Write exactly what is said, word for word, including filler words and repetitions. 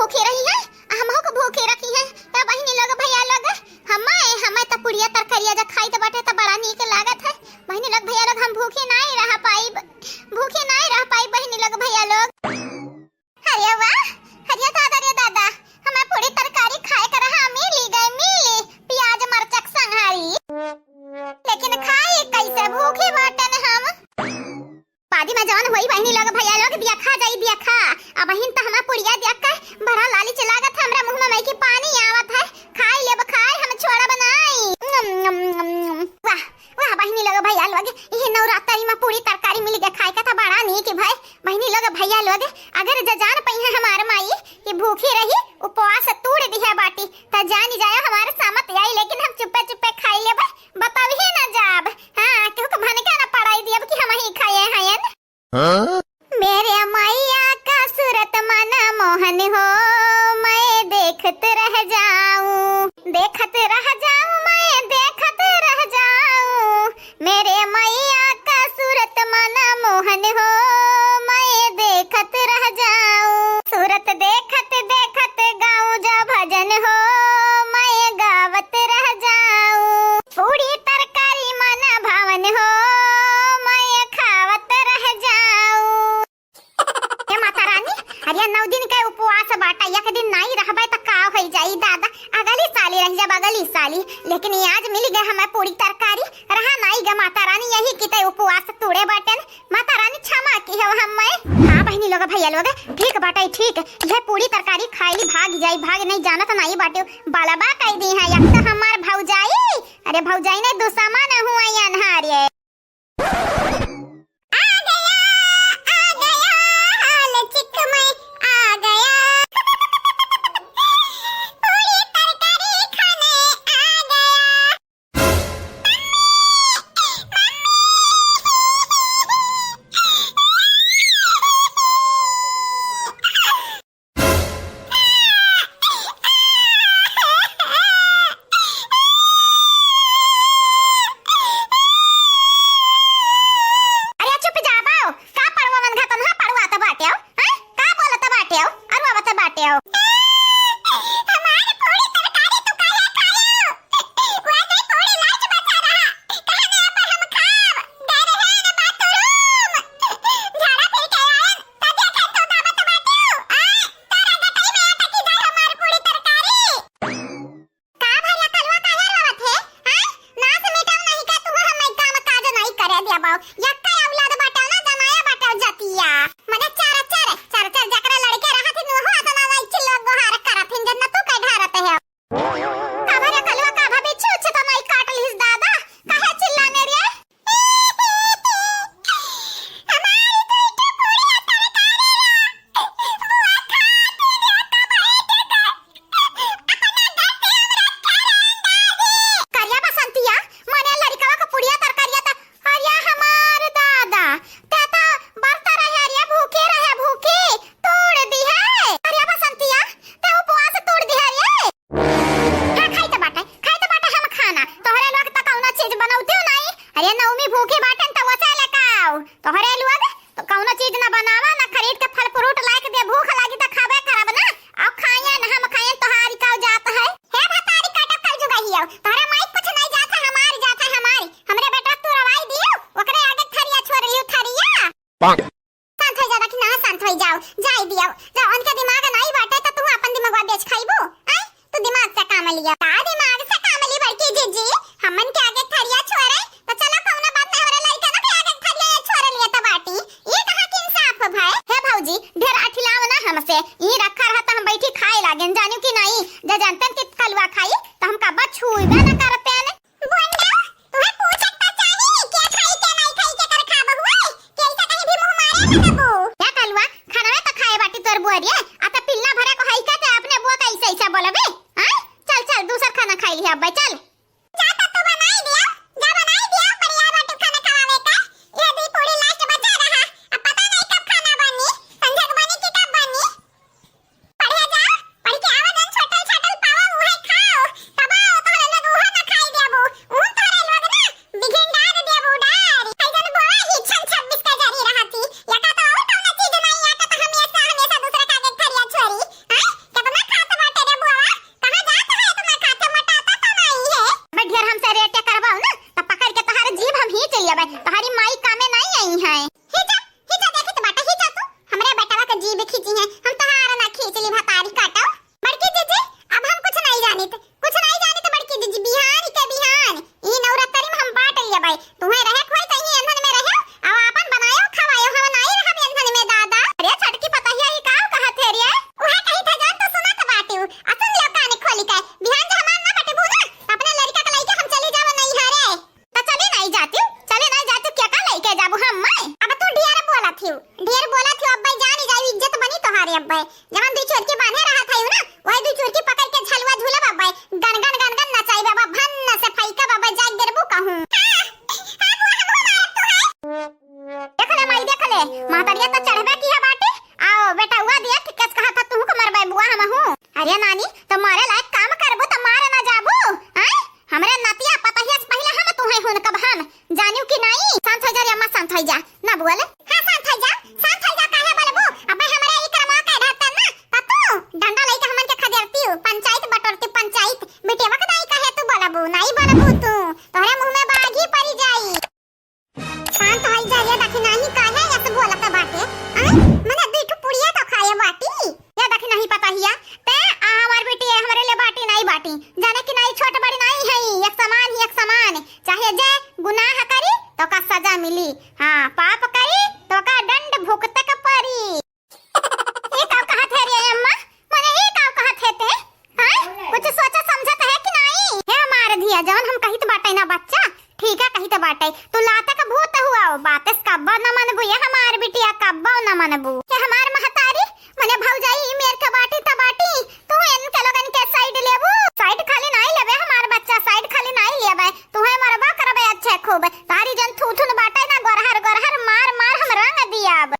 भूखी रही है, हमहू के भूखी रखी है। या बहिनी लोग, भैया लोग, हमें, हमें त पुड़िया तरकारिया जा खाई त बाटे त बड़ा नीक लागत है। बहिनी लोग, भैया लोग, हम भूखी नाई रह पाइब, भूखी नाई रह पाइब बहिनी लोग, भैया लोग। अरे वाह, अरे दादा, अरे दादा, हमें पूरी तरकारी खाए के रहा, मिली गए, मिली प्याज मरचा के संघारी। लेकिन खाई कैसे, भूखी बाटन हम। बादी में जवन होई बहिनी लोग, भैया लोग, देखा जाई, देखा। अबहिन त हमें पुड़िया देख के बड़ा लालिच लागत है, हमरा मुंह में मई की पानी आवत है। खाई लेब, खाए हम छोड़ब नाई। नम, नम, नम, नम। वाह, वाह बहिनी लोग, भैया लोग, इहे नवरात्रि में पूरी तरकारी मिल गए खाए का त बड़ा नीक भाई। बहिनी लोग, भैया लोग, अगर ज जान पइहे हमार माई कि भूखी रही, उपवास तूड़ दिहे बाटी, त जान जायो हमार सामत आई, लेकिन हम चुप्पे चुप्पे खाई लेब, बतावही न जाब। हाँ, केहू के भनके न पड़ाई दियब कि हम ही खाए हयन। हाँ? मेरे मैया का सूरत मन मोहन हो, मैं देखत रह जाऊं, देखत रह जाऊं, मैं देखत रह जाऊं। मेरे मैया का सूरत मन मोहन हो, मैं देखत रह जाऊं। सूरत देखत देखत गाऊं जा भजन हो, मैं गावत रह जाऊं। पूरी तरकारी मन भावन हो, मैं खावत रह जाऊं। हे माता रानी, अरे नौ दिन के उपवास बाटा, एक दिन नाई रहबे त का होई जाई दादा, अगली साली रह जाब, अगली साली। लेकिन ये आज मिल गए हमें पूरी तरकारी, रहा नाई ग माता रानी, यही किते उपवास तूड़े बाटेन। माता रानी क्षमा की हो हमें। हाँ बहिनी लोग, भैया लोग, ठीक बाटे, ठीक। ये पूरी तरकारी खाई ली, भाग जाई, भाग नहीं जानत नाई बाटे, बाला बा कह दी है, एक तो हमार भौजाई, अरे भौजाई नहीं दुश्मन हुआ अनहारे। आ गया, आ गया, हाल चिक में आ गया। पूरी तरकारी खाने आ गया। मम्मी, मम्मी। अरे चुप जा बाओ, का पड़वा मन घातन हा पड़वा त बाटे हो, हैं? का बोलत बाटे हो? अरुआवत बाटे हो? हमार पूरी तरकारी तू काहे खायो? वैसे पूरी लाज बचा रहा, कहने पर हम खाब, घर है न बाथरूम, झाड़ा फिर के आयन, तब देखे तू दावत बाटे हो, आ? तोरा गटई में अटकी जाए हमार पूरी तरकारी। का भला कलवा काहे रोवत है? हाँ? नास मिटाऊ नहीं का तू हम काम काज नहीं करे दिया बाऊ। यक्का औलाद बाटा ना जमाया बाटा जतिया। मने चार चार, चार चार जकरा लड़के रहत ही नुहो अतना नहीं चिल्लो गोहार करत हिन जतना तू कह ढारत है। का भला कलवा का भाभी छू छू तो नहीं काट लिस दादा। काहे चिल्लाने रे? हमारी कोई तो पूरी तरकारी ला। बुआ खा तू रे तो बैठ कर। करिया बसंतिया, मने लड़िकवा के पुड़िया तरकारिया त, अरे हमार दादा, ते त बरता रहे, अरे भूखे रहे, भूखे, तोड़ दी है। करिया बसंतिया, ते उपवास तोड़ दी है रे। हाँ, खाई त बाटे, खाई त बाटे हम खाना, तोहरे लोग त कौनो चीज बनौते हो नहीं। अरे नवमी भूखे बाटन त वसे लेकाओ, तोहरे लोग तो कौनो चीज ना बनावा, ना खरीद के फल फ्रूट लाइके दे, भूख लागी त खाबे करब ना। अब खाएं ना हम खाएं, तोहारी का जात है? हे भतारी काटब कल जुगाहियो, तोहरे माई कुछ नहीं जात है, हमारी जात है, हमारी। हमरे बेटा तू रवाई दियो, ओकरे आगे थरिया छोड़ लियो, थरिया। पाक। शांत हो जाओ, कि ना शांत हो जाओ, जाई दियो, जाओ, उनके दिमाग नहीं बाटे तो तू अपन दिमागवा बेच खाइबू, आय? तू दिमाग से काम लिया। का दिमाग से काम ली बड़की जीजी? हमन के आगे थरिया छोड़े, तो चलो कौनो बात नहीं, हमरे लइका ना के आगे थरिया ये छोड़ लिए तो बाटी। ये कहाँ के इंसाफ भाई? हे भौजी, ढेर अठिलाव ना हमसे। ई रखा रहा तो हम बैठी खाए लागेन, जानियो कि नहीं? जे जानतन कि कलुआ खाई, तो हम कब्बा छुईबे ना करतेन। बोंडा, तुम्हें पूछत तो चाही, के खाई, के नहीं खाई, के कर खाब हुए? के ऐसा कहीं भी मुंह मारे ना देबू। क्या कलुआ, खाना में तो खाए बाटी तोर बुआरिया, आ तो पिल्ला भरे को है का ते अपने बुआ का ऐसा ऐसा बोलबे? हाँ? चल, चल, दूसर खाना खाई लिया अब्बा, चल। जा तो तू बनाई दिया, जा बनाई दिया, बढ़िया बाटी खाना खवावे का। ये दी पूरी लास्ट बचा रहा, अब पता नहीं कब खाना बनी, संझा के बनी कि कब बनी। पढ़े जाओ, पढ़ के आवा जन छोटल छाटल पावा उहे खाओ, तब आओ तोहरे लोग उहो ना खाई देबू, उन तोहरे लोग ना बिघिन डार देबू डार। ऐसन बोला ही छन छब्बीस का जारी रहती, या का तो और कौनो चीज नहीं, या का तो हमेशा, हमेशा दूसरे का आगे थरिया छोरी, हाँ? क्या अब्बे, जवन दुई चोरकी बान्हे रहत हई ना, वही दुई चोरकी पकड़ के झलुआ झूलब अब्बे, गन गन गन गन नचाइब अब्बे, भन्न से फइकब अब्बे, जाए गिरबू कहूँ। देख ले माई, देख ले, महतरिया तो चढ़बे किहे बाटी, आओ बेटउआ दिया कि केस कहत ह, तुहूँ के मरबे बुआ हमहूँ। अरे नानी, तो मारे लायक काम करबू तो मारे ना जाबू, आय? हमरे नतिया पतहिया से पहिले हम तुहे हुनकब हम, जानिउ कि नाई? शांत होइ जा रे अम्मा, शांत होइ जा, ना बोल। हाँ, शांत होइ जा, शांत होइ जा, काहे बोलबू? अबे हमरे ई करमवा के ढहतन ना, त तू डंडा लइके हमन के खदेरतिउ, पंचायत बटोरतिउ, पंचायत। बिटियवा के दाई काहे तू बोलबू? नाई बोलबू तू, तोहरे मुँह में बाघी परी जाई। शांत होइ जा रे दखिनाही, काहे ऐसे बोलत बाटे? आय, मने दुई ठो पुड़िया तो खाए बाटी। ये दखिनाही पतहिया, ते आ हमार बेटी है, हमरे लिए बाटी नाई बाटी। जाने कि नाई छोट बड़ी नाई है, एक समान ही एक समान। चाहे जे गुनाह करी तो का सजा मिली, हाँ, पाप करी तो का दंड भुगते के परी। ये का कहत है रे अम्मा? मने ये का कहत है ते? हाँ? कुछ सोचा समझत है कि नाई? हे हमार धिया, जवन हम कहित बाटे ना बच्चा, ठीक है कहित बाटे। तू लाता का भूत हुआ हो, बात से कब्बो न मनबू, ये हमार बिटिया कब्बो न मनबू। ये हमार महतारी, मने भौजाई, ई मेर के बाटी त बाटी, तू इनके लोगन के side लेबू? Side खाली नाई लेबे हमार बच्चा, side खाली नाई लेबे, तू है मरबा करबे अच्छे खूब। तारी जन थूथुन बाटे ना, गोरहर गोरहर मार मार हम रंग दियाब।